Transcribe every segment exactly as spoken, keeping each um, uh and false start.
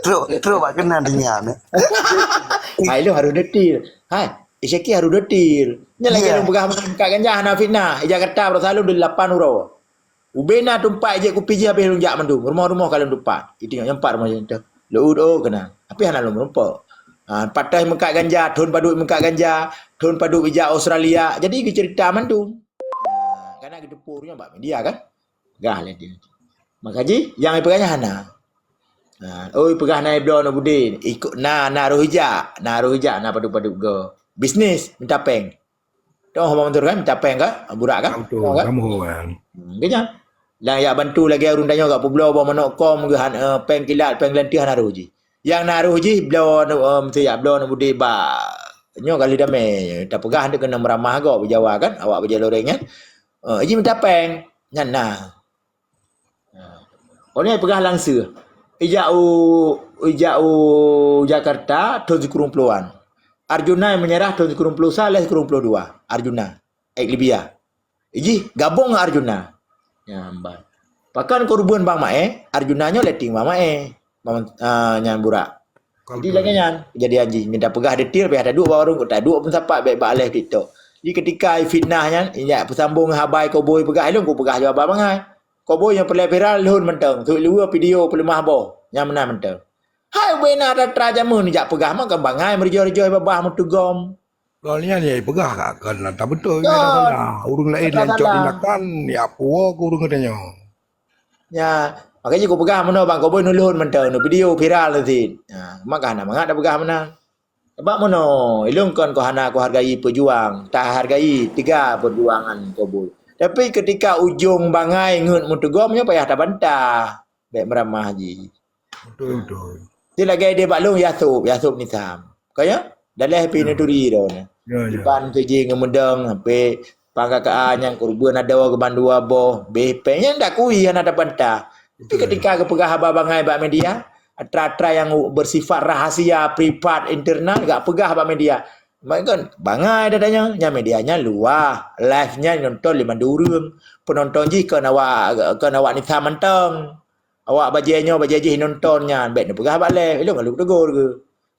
Trok, trok bak keunan ringan. Hai, lôn harôh detil. Hai, Isyaki harôh detil. Nyan lagèe lôn peugah meukat ganja hana fitnah. Di Jakarta baroesa lôn dua lapan uroe. Ubé na teumpat jép kupi jih habéh lôn jak mandum. Rumoh-rumoh ka lôn tupat. Itinggai nyoe pat rumoh jih teuh. Lôn uet oh keunan. Tapi hana lôn meurumpok. Ha, patéh meukat ganja, thon padub meukat ganja, thon padub ijak Australia. Jadi geuceurita mandum. Ha, kana geuteupeue nyoe bak media kan? Peugah lé dia. Maka jih, nyang ipeugah nyan hana. Ha, oi, peugah na ibloe aneuk budé. Ikot na, na roh ijak, na roh ijak, na padub-padub go. Bisnis, minta péng. Toh, Abang Mansur kan, minta péng ka? Burak kan? Betul, toh kan? Kamu kan. Hmm, kejap. Dan yak bantu lagi ureueng tanyoe kat peubloe boh manok kom, geuhan, eh, péng kilat, péng gelanti hana roh jih. Yang na roh jih, bloe, eh, mesti yak bloe aneuk budé ba. Nyoe kali damé, tapeugah tu kena meramah go, beujawa kan? Awak beujawa loreng kan? Eh, jih minta péng. Nyan na. Ha. Orang peugah langsung. Ijak u, ijak u Jakarta, thon sikureueng ploh an. Arjuna menyerah thon sikureueng ploh sa, lheuh sikureueng ploh dua. Arjuna. Ek Libya. Ijih gabong ngon Arjuna. Nyan ban. Pakon keureubeuen Bang Mae, Arjuna nyoe letting Bang Mae. Bang, ah, nyan burak. Jadi lagèe nyan, kejadian jih. Minta peugah detil, payah taduek bak warong, taduek pun sapat bèk bak leh TikTok. Jadi ketika fitnah nyan, inyak peusambong haba Koboi peugah, ilôn kupeugah jaweueb bangai. Koboi nyang peureulèe viral lôn mantong, seuet luweue video peuleumah boh, nyang meunan mantong. Hai ubena atra-atra jameun jak peugah mah kon bangai meureujoh-reujoh babah meuteugom. Lôn nyan ya peugah ka kon atra beutôi. Kon. Ureueng laén atra nyang cok tindakan, ya puwoe keu ureueng geutanyoe. Ya, makajih kupeugah meunoe bang, Koboi nulôn mantong, nu video viral cit. Ya, maka hana mangat tapeugah meunan. Sabab meunoe, ilôn kon ku hana kuhargai peujuang, tahargai teuga peujuangan Koboi. Tapi ketika ujong bangai ngeut meuteugom nyoe payah tabantah, bèk meuramah jih. Betul, betul. Ti lagèe deh bak lôn Yasub, Yasub Nisam. Ka ya? Daleh pi neuturi dah. Ya, ya. Iban tu jih ngeumudong sampai pangka ka nyang keureubeuen adoe keu bandua boh, beh pèng nyang dak kui hana tabantah. Tapi ketika geupeugah haba bangai bak media, atra-atra nyang bersifat rahasia, privat, internal, gak peugah bak media. Mak kan bangai dah tanya, nyang media nyan luah, live nyan nonton lima ureueng. Penonton jih kon awak, kon awak Nisa mantong. Awak bajèe nyoe, bajèe jih nonton nyan, bèk neupeugah bak live, ilôn lalu teugor ke.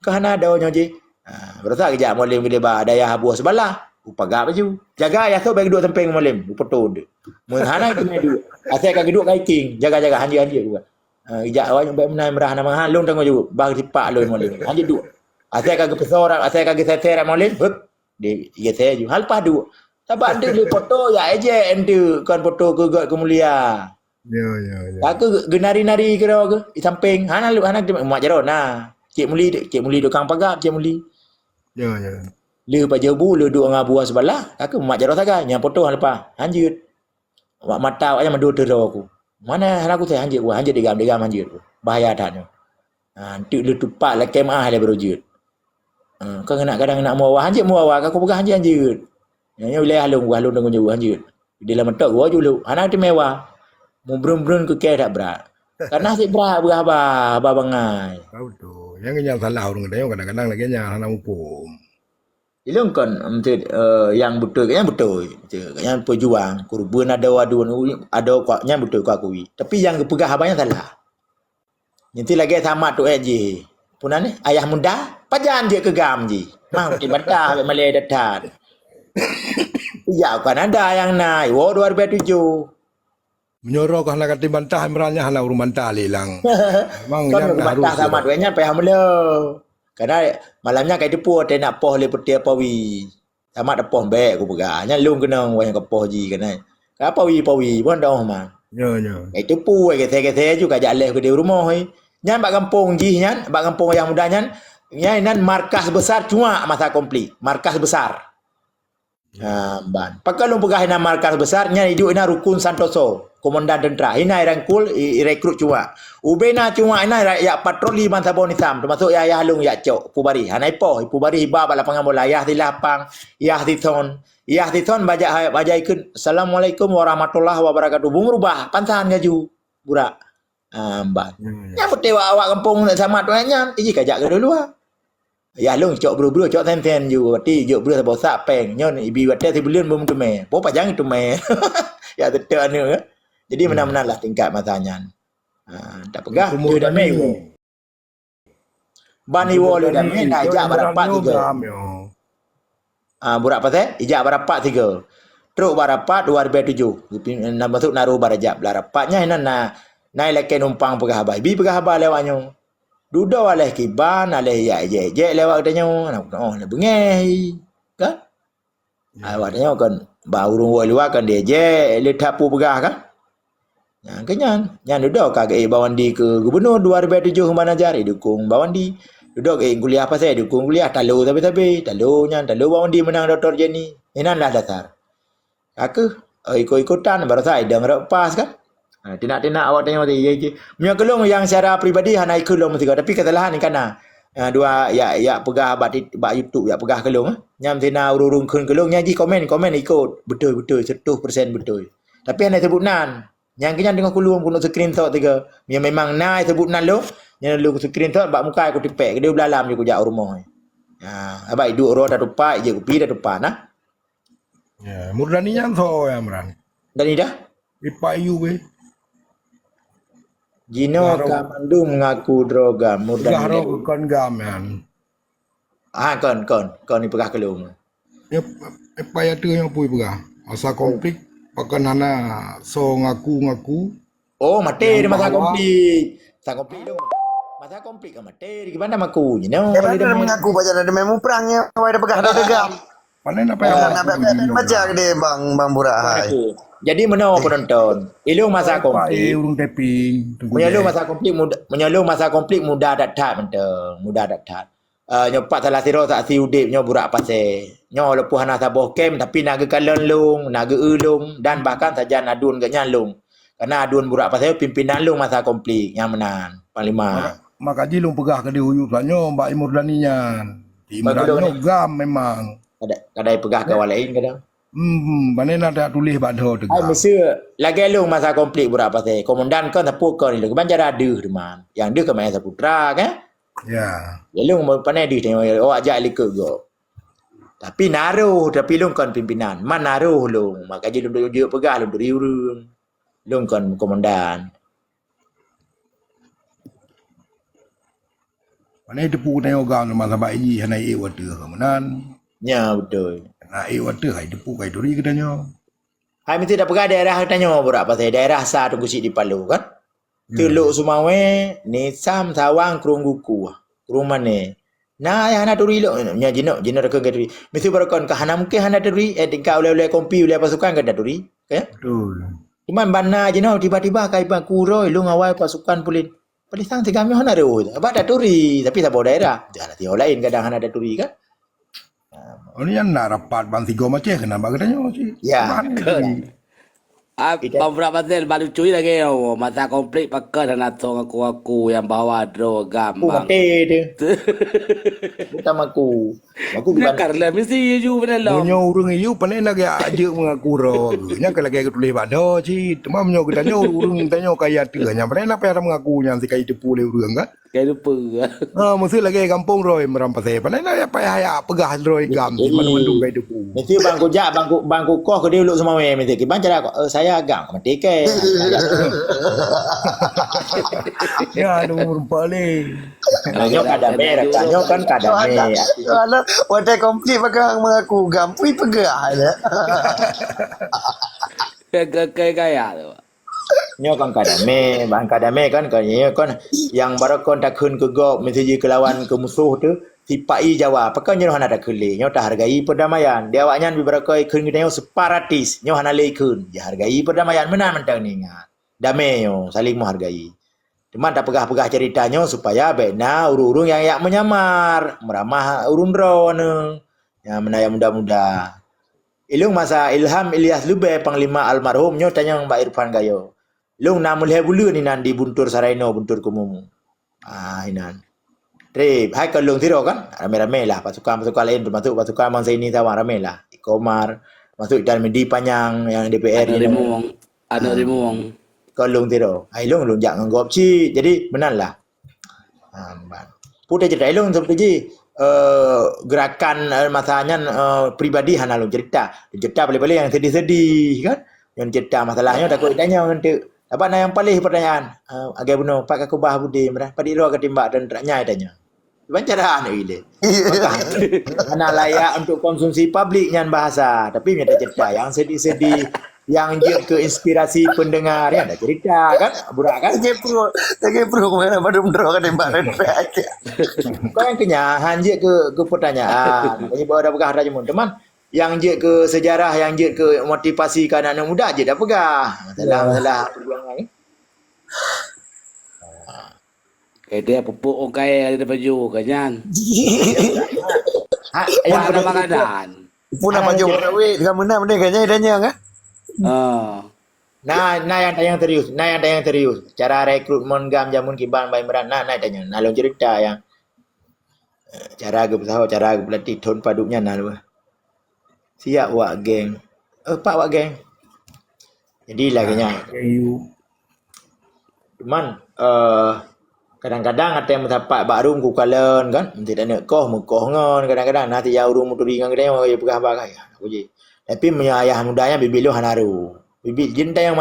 Keu hana adoe nyoe jih. Ha, barosa geujak Mualem Geuliba dayah Abu Seubala, upagak baju. Jaga ayah tu bèk duek sampéng Mualem, upeutôn deuh. Meuhana keuneuk duek. Asai ka geuduek ka iking, jaga-jaga, hanjeuet-hanjeuet buat. Ha, geujak awak nyoe bèk meunan meurah nama ha, lôn tanggong jaweueb, bah sipak lôn Mualem. Hanjeuet duek. Asai ka geupeusoe, asai ka geusèsè Mualem, hup, di, geusè ju. Ha, leupah duek. Sabab enteuk lé foto, ya ejek enteuk, kon foto keu gèt keumulia. Ya, ya, ya. Ka keu geunari-nari keudroe keu di sampéng. Hana lu, hana umat jaroe na. Cék Muli, Cék Muli tukang pagak, Cék Muli. Ya, ya. Lheueh pajoh bu, lheueh duek ngon Abu Seubala, ka keu umat jaroe sagai. Nyang foto hana leupah. Hanjeuet. Wak mata awak nyan mandua teuh droe ku. Mana hana ku hanjeuet ku, hanjeuet digam, digam hanjeuet ku. Bahaya that nyoe. Ha, enteuk lheueh tupat lakèe meu'ah lé baroe jeuet. Ha, ka ngeunak kadang ngeunak meuwawa, hanjeuet meuwawa, ka ku peugah hanjeuet-hanjeuet. Nyoe, nyoe wilayah lôn, wilayah lôn tanggong jaweueb hanjeuet. Di lam meutok gua juluk, hana teumewa. Mubrun-brun keu kèe that brat. Karena sit brat beuhaba, haba bangai. Tahu tu. Nyang, nyang salah ureueng geutanyoe kadang-kadang lagèe nyan hana muphom. Ilôn kon, meuteut, eh, nyang beutôi, nyang beutôi. Meuteut, nyang peujuang, keureubeuen adoe, adoe, adoe, nyang beutôi ku akui. Tapi nyang geupeugah haba nyan salah. Nyan ti lagèe Samat tu, eh, jih. Peue nan ni? Ayah muda, pajan jeuet keu gam jih. Mah, ti bantah, malèe that-that. Ya, kan ada nyang na, wo dua ribu tujuh. Meunyoe roh ka hana ka ti bantah, Imran nyan hana ureueng bantah lé lang. Memang kan nyan ureueng harus bantah Samat, weh, nyan payah meuleuh. Karena malam nyan ka teupeue teuh nak poh lé Peuté Pawi. Samat teupoh bèk kupeugah. Nyan lôn keunong wayang keupoh jih keunan. Ka pawi-pawi, bon dong man. Nyo, nyo. Itu pue gesè-gesè ju ka jak leh keudéh rumoh, eh. Nyan bak gampông jih nyan, bak gampông Ayah Muda nyan, nyan inan markas besar cuak masa konflik. Markas besar. Ha, ban. Pakon lôn peugah inan markas besar, nyan iduek inan Rukun Santoso, komandan tentara. Inan irangkul, i-, irekrut cuak. Ubena cuak inan ra-, jak patroli bansaboh nisam, teumasok yah-yah lôn jak cok, Ibu Baris. Hana ipoh, Ibu Baris iba bak lapangan bola, yah silapang, yah sithon. Yah sithon bajak hai-, bajak ikheun, "Assalamualaikum warahmatullahi wabarakatuh." Beumeurubah, pansan laju. Burak. Ah, ban. Hmm. Nyan beutôi awak gampông Samat tu nyan, iji kajak keu luwa. Yah lôn cok breuh-breuh, cok sen-sen ju. Berarti jok breuh saboh sak péng. Nyan ibi watèe sibuleuen beumeuteumeue. Boh pajang teumé. Ya, teuteu aneuk. Jadi, hmm, meunan-meunan lah tingkat masa nyan. Ha, tak peugah, umur tu dah tadi mei. Ban iwoe lé damé na ijak bak rapat tiga. Ah, burak pasai, ijak bak rapat tiga. Trok bak rapat dua ribu tujuh. Geupin-, na masuk naru bak Rajab. Bak rapat nyan na, na, na ilakée numpang peugah haba. Ibi peugah haba lewat nyoe. Dudoe aleh kiban, aleh ijak ejek-ejek lewat geutanyoe. Na, oh, na beungéh. Kan? Awak tanyoe kan, bak ureuëng woe luwa kan diejek lé that peue peugah kan. Nyang keu nyan, nyan dudoe ka geuék Bawandi keu gubunur dua ribu tujoh Banda Jar idukong Bawandi. Dudoe geuék kuliah pasai idukong kuliah, talo sabe-sabe, talo nyan, talo Bawandi meunang Doktor Jenny. Inan lah dasar. Ka keuh, eh, ikot-ikotan barosa idong rot pas kan. Ha, tinak-tinak awak tanyoe tadi, ya, ya. Meunyoe keu lôn nyang secara pribadi hana ikheun lôn meusigoe, tapi kesalahan ni kana. Ha, dua, ya, ya peugah bak tit-, bak YouTube, ya peugah keu lôn, eh. Nyang sina ureuëng-ureuëng kheun keu lôn, nyang jih komen, komen ikot. Beutôi, beutôi, seratus persen beutôi. Tapi hana sebut nan. Nyang keu nyan teungoh kulôn keuneuk screenshot tiga. Meunyoe memang na sebut nan lôn, nyan lôn screenshot bak muka ku tipek, keudeh belalam je kujak u rumoh. Ha, abak iduek uroe tatupat, ijép kupi tatupat nah. Ya, Murdani nyan soe ya, Murdani? Dani dah? Ipak iu weh. Jinoe ka mandum ngaku droe GAM, Murdani. Peugah droe kon GAM nyan. Ah, kon, kon, kon ipeugah keu lôn. Ya, ipak ya teuh nyang pui peugah. Masa konflik, pakon hana soe ngaku-ngaku. Oh, maté di masa konflik. Masa konflik tu. Masa konflik kan maté, di gimana maku? You know, dia mengaku baca ada main muprang ya, awai dah peugah dah degam. Mana nak payah nak baca gede bang, bang Burak hai. Jadi meunoe penonton. Ilung masa konflik. Urung taping. Meunyoe lôn masa konflik muda, meunyoe lôn masa konflik muda that-that mantong, muda that-that. Eh, nyoe pat salah sidroe saksi udeb nyoe Burak Pasé. Nyoe walaupun hana saboh kem, tapi na geukalon lôn, na geu-eu lôn, dan bahkan sajan adun geuh nyan lôn. Karena adun Burak Pasé pimpinan lôn masa konflik nyang meunan, panglima. Maka, maka jih lôn peugah keudeh uyueb tanyoe bak Imur Dani nyan. Imur Dani nyoe GAM memang. Kada, kada peugah ke awak lain kadang. Hmm, mana nak tak tulis bak dho teuga. Hai, miseu lagèe lôn masa konflik Burak Pasé. Komandan kon sapeue kon lôn. Kiban cara deuh teuma. Nyang deuh kon Mahe Saputra kan? Ya. Ya lôn pandai deuh tengok awak jak likot go. Tapi naroh, tapi lôn kon pimpinan. Man naroh lôn. Maka jih lôn deuh peugah lôn turi ureueng. Lôn kon komandan. Mana teupeu tanyoe GAM teuma sabab jih hana ék watèe ka meunan. Ya, beutôi. Na ék watèe hai teupeu kai turi geutanyoe. Hai meusti tapeugah daerah geutanyoe Burak Pasé daerah sa Teungku Chik di Palu kan. Teulok Seumawe, Nisam, Sawang, Krueng Gukue, Krueng Mané. Na nyang hana turi lom, nyan jinoe, jinoe takheun ka turi. Meusti barokon ka hana mungken hana turi, eh, tingkat ulèe-ulèe kompi, ulèe pasukan ka taturi, kan? Betul. Cuman ban na jinoe tiba-tiba ka iban kuroi lôn awai pasukan pulen. Padahai si GAM nyoe hana reuh, abah taturi, tapi saboh daerah. Dah lah tihoe laén kadang hana taturi kan? Oh, ni nyan nak rapat ban sigoe macam keunan bak geutanyoe cit. Ya. Ban ni. Ah, Bang Burak Pasé, baru cuy lagèe nyoe, masa konflik pakon hana soe ngaku-ngaku nyang bahwa droe GAM, Bang. Maté tu. Bukan aku. Aku bukan. Karena mesti you, you benar lah. Meunyoe ureueng you, pandai nak geujak mengaku droe. Nyan ka lagèe geutuléh bak dho cit. Teuma meunyoe geutanyoe ureueng tanyoe kaya teuh nyan, pandai nak payah mengaku nyan sikai teupeu lé ureueng kan? Kai lupa. Ha, meusti lagèe gampông droe meuram Pasé. Pandai na payah jak peugah droe GAM di mandum-mandum kai teupeu. Mesti bang kujak, bang ku, bang kukoh keudeh ulok Seumawe mesti. Kiban cara, eh, saya GAM mati ke. Ya, aduh, rupa lé. Nyoe ka damé, rata nyoe kan ka damé. Soalnya, watèe konflik peugah mengaku GAM, pui peugah aja. Kai, kai, kai gaya tu. Nyoe kan ka damé, ban ka damé kan, ka nyoe kan nyang baroe kon takheun keu gob, meusti jih keu lawan keu musoh teuh, sipa-i Jawa. Pakon nyoe hana takheun lé, nyoe tahargai perdamaian. Di awaknyan bibarakoe kheun geutanyoe separatis, nyoe hana lé kheun. Jihargai perdamaian, meunan mantong neuingat. Damé nyoe, saling menghargai. Teuma tapeugah-peugah cerita nyoe supaya bèk na ureueng-ureueng nyang jak meunyamar, meuramah ureueng droeneuh. Nyang meunan nyang muda-muda. Ilung masa Ilham Ilyas Lubèe Panglima almarhum nyoe tanyong bak Irfan Gayo. Lung na meulhèe buleuen inan di Buntur Saraino, Buntur Keumumu. Ah, inan. Trép, hai kon lôn sidroe kan? Ramé-ramé lah pasukan-pasukan laén teumasuk pasukan Bangsa Ini Sawan ramé lah. Komar, masuk Tarmidi Panyang nyang D P R. Aneuk Rimueng, aneuk Rimueng. Kon lôn sidroe. Hai lôn, lôn jak ngon gob cit. Jadi, meunan lah. Ha, ban. Putih cerita ilung seperti ji, eh, gerakan, eh, masa nyan, eh, pribadi hana lôn cerita. Lôn cerita paléng-paléng nyang sedih-sedih kan. Nyang cerita masalah nyoe takot ditanya ngon teuk. Sabab na nyang paléh pertanyaan, eh, agak bunoe, pat ka keubah budi meudah, padit droe ka timbak dan trak nyai tanya. Cuman cara aneuk ilée. Hana layak untuk konsumsi publik nyan bahasa. Tapi meunyoe tacerita nyang sedih-sedih, nyang jeuet keu inspirasi pendengar, nyan tacerita kan? Burak kan? Sakét pruet, sakét pruet, mana baru mendorong kan tembak. Bukan nyang keunyahan jeuet keu, keu pertanyaan. Jadi bawa dah peugah dah jemun. Teman, nyang jeuet keu sejarah, nyang jeuet keu motivasi keu aneuk-aneuk muda jeuet dah peugah. Masalah, masalah perjuangan ni. Kata pupuk orang kaya ada baju kan nyan. Ha, Ya, ada makanan. Pun apa jom kawé dengan menang deh kayaknya dia nyang kan? Ah. Nah, nah yang tanya serius, nah yang tanya serius. Cara rekrutmen GAM jamun kiban Bang Imran, nah, nah tanya. Nah, lôn cerita yang, eh, cara geupeusaho, cara geupeulatih thon padub nyan nah lu. Siap wak geng. Eh, pak wak geng. Jadi lagèe nyan. Cuman, eh, kadang-kadang ada yang meusapat bak room ku kalon kan, meusti taneuk koh meukoh ngon, kadang-kadang na tijak ureueng meuturi ngon geutanyoe, peugah haba kaya, aku ji. Tapi meunyoe ayah muda nyan bibit lôn hana ru. Bibit jin tayang